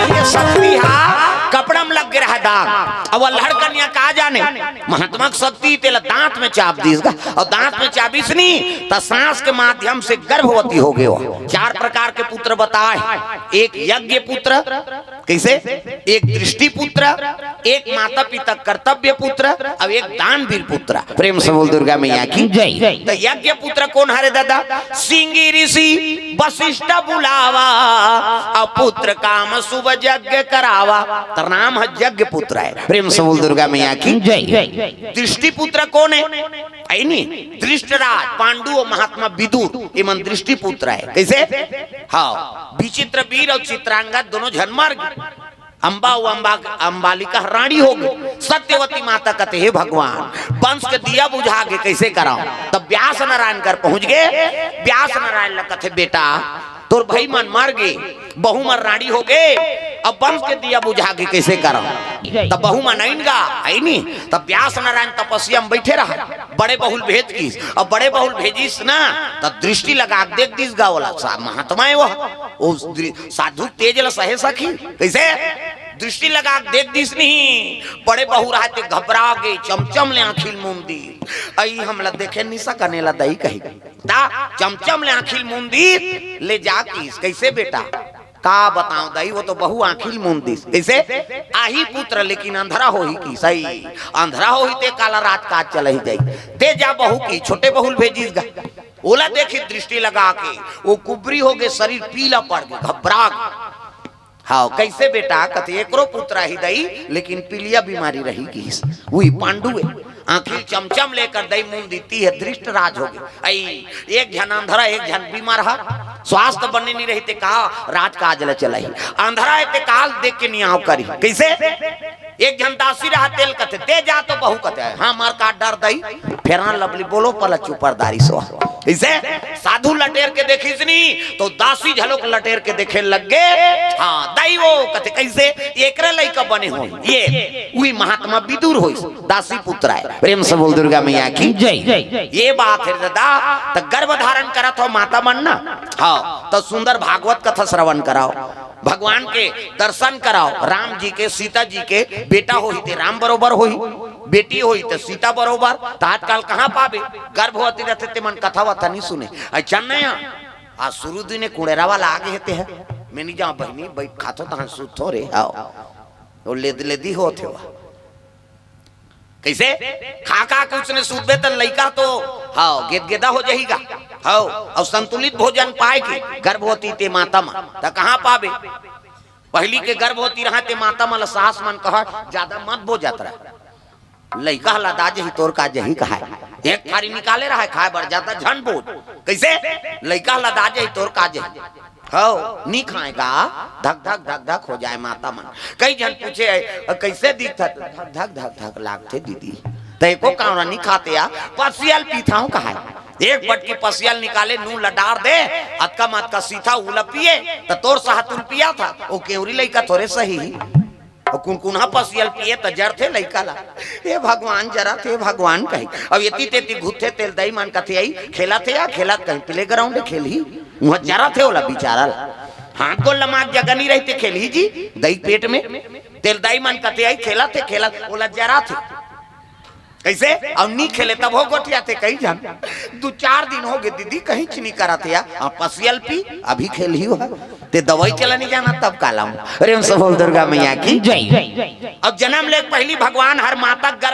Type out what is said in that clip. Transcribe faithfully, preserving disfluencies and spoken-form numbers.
ये शक्ति हा कपड़ा में लग गे रहा दाग। अब अल्हड़ कन्या का जाने, महात्मा के शक्ति तेला दांत में चाप दीस गा, अउ दांत में चाबिस नी त सांस के माध्यम से गर्भवती हो गे। चार प्रकार के पुत्र बताए, एक यज्ञ पुत्र, कइसे? एक दृष्टि पुत्र, एक माता पिता कर्तव्य पुत्र, अउ एक दानवीर पुत्र। प्रेम से बोल दुर्गा मैया की जय। त यज्ञ पुत्र कोन हरे दादा? सिंगी ऋषि वशिष्ठ बुलावा, अउ पुत्र काम शुभ यज्ञ करावा। त नाम ह यज्ञ पुत्र हे। प्रेम से बोल दुर्गा मैया की जय। दृष्टि पुत्र कोन हे? ऐ नी, धृष्टराज, पांडु अउ महात्मा विदुर, एमन दृष्टि पुत्र हे। कइसे? हाँ, विचित्र वीर अउ चित्रांगद दोनों झन मर गे। अम्बा अउ अम्बा, अम्बालिका रानी हो गे। सत्यवती माता कथे, "हे भगवान, वंश के दिया बुझा गे, कइसे करंव?" तब व्यास नारायण कर पहुंच गे। व्यास नारायण ल कथे, "बेटा, तोर भई मन मर गे, बहू मन रानी हो गे, अब वंश के दिया बुझा गे, कइसे करंव?" तब बहू मन आइन गा, आइनी। तब व्यास नारायण तपस्या में बइठे रहा, बड़े बहू ल भेज किस। अब बड़े बहू ल भेजिस ना, तब दृष्टि लगा के देख दिस गा ओला। सा-, महात्मा हे वो, वो दृ-, साधु तेज ल सहे सखी, कइसे? दृष्टि लगा के देख दिस नहीं, बड़े बहू रहा ते घबरा गे, चमचम ले आँखी ल मूंद दिस। "अई हमला देखे नहीं सकन, एला दई कही।" त चमचम ले आँखी ल मूंद दिस, ले जा किस, "कइसे बेटा?" "का बतांव दई, वो तो बहू आँखी ल मूंद दिस।" "कइसे?" "आही पुत्र, लेकिन अंधरा होही किस।" "अई अंधरा होही ते काला राजकाज चलही जाही।" "ते जा बहू," किस, छोटे बहू ल भेजिस गा। ओला देखिस दृष्टि लगा के, वो कुबरी हो गे, शरीर पीला पड़ गे, घबरा गे। "हाँ, कइसे बेटा?" कथे, "एकरो पुत्र आही दई, लेकिन पीलिया बीमारी रही गिस। उही पांडु हे, आँखी ल चमचम लेकर दई मूंद दिस, ते ह धृष्टराज हो गे। अई एक झन अंधरा, एक झन बीमार हा, स्वास्थ्य बने नहीं रही ते का राजकाज ल चलही? अंधरा हे ते काल देख के नियाव करही।" कइसे? एक झन दासी रहा ते ल कथे, "ते जा तो बहू," कथे, "हाँ, मार का डर दई, Fair and Lovely बोलो पला चुपरदारी सो।" इसे साधु लटेर के देखिस नी, तो दासी झलोक लटेर के देखे लग गे। "हाँ, दई वो," कथे, "कइसे?" "एकरे लइका बने हो, ये उही महात्मा विदुर होइस, दासी पुत्र आय।" प्रेम से बोल दुर्गा मैया की जय। ये बात हे दादा, त गर्भ धारण करत हो माता मन ना, हाँ, त सुंदर भागवत कथा श्रवण कराओ, भगवान के दर्शन कराओ। राम जी के, सीता जी के बेटा होही ते राम बरोबर होही, बेटी होही ते सीता बरोबर। त आजकल कहाँ पाबे, गर्भवती रथे ते मन कथा वथा नहीं सुने। अच्छा नया, आज शुरू दिने कुड़ेरा वाला आगे हे ते हे, मैं नहीं जाऊँ बहिनी, बैठ खाथो तहन सुथो रे, आओ। वो लेद लेदी होत हे वा। कइसे? खा खा के उसने सूतबे त लइका तो, हाँ, गेदगेदा हो जाही गा। हाँ, अउ संतुलित भोजन पाए के गर्भवती ते माता मन, त कहाँ पाबे? पहिली के गर्भवती रहा ते माता मन ल सास मन कहा, "ज्यादा मत बोजत रह, लइका ह लदा जही, तोर का जही," कहाय। एक थारी निकाले रहा खाए बर, "ज्यादा झन बोज।" कइसे? "लइका ह लदा जही, तोर का जही।" हव, नी खाए गा, धक धक धक धक हो जाए माता मन। कई झन पूछे, "कइसे दिखत?" "धक धक धक धक लागथे दीदी।" त एको कांवरा नी खाते या, पसियल पीथाव कहाय। एक बटकी पसियल निकाले, नून ल डार दे, अतका म अतका सीथा उला पिए, त तोर साहतुल पिया था, ओ केवरी लइका थोरे सही। अउ कुनकुनहा पसियल पिए त जरथे लइका ला। "हे भगवान, जरत हे भगवान," कही। अब एती तेती घुरथे तेल दई मन कथे, "अई खेलत हे या खेलत कहीं playground खेलही?" उहाँ जरत हे ओला बिचारा ला। हाथ गोल लमाक जगह नहीं रहिते खेलही जी, दई पेट में। तेल दई मन कथे, "अई खेलत हे खेलत," ओला जरत हे। कइसे? अउ नी खेले तब हो गोठियाथे कई झन। "दू चार दिन हो गे दीदी, कहीं च नी करत हे या।" "हाँ, पसियल पी, अभी खेलही हो।" ते दवाई चला नहीं जाना तब काला हूँ। प्रेम से बोल दुर्गा मैया की जय। अब जन्म ले पहिली भगवान हर माता गर्भ